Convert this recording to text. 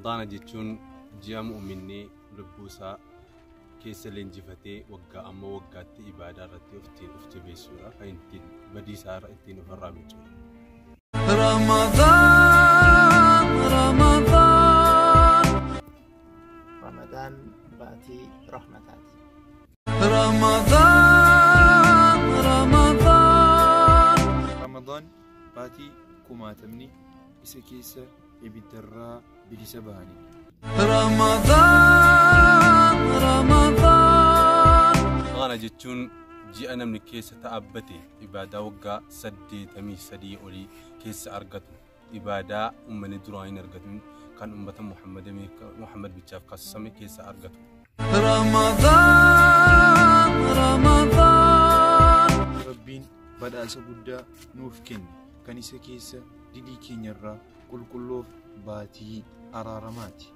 Ramadaana jechuun ji'a mu'uminni lubbuu isaa keessa leenjifatee waggaa amma waggaatti ibaadaa irratti of jabeessuudha. Kan ittiin badii isaa irra ittiin ofirraa miicuudha. Ramadaan Ramadaan Ramadaan baatii rahmataati. Ramadaan Ramadaan Ramadaan baatii kumaatamni isa keessa ibiddarraa bilisa bahanidha. Ramadaan Ramadaan Ramadaana jechuun ji'a namni keessa ta'abbate ibaadaa waggaa 83 olii keessa argatu, ibaadaa uummanni duraan hin argatin kan uummata Muhammad bichaaf kaasame keessa argatu. Ramadaan Ramadaan Rabbiin badhaasa guddaa nuuf kenne kan isa keessa dilii keenyarraa qulqulloof baatii araaramaati.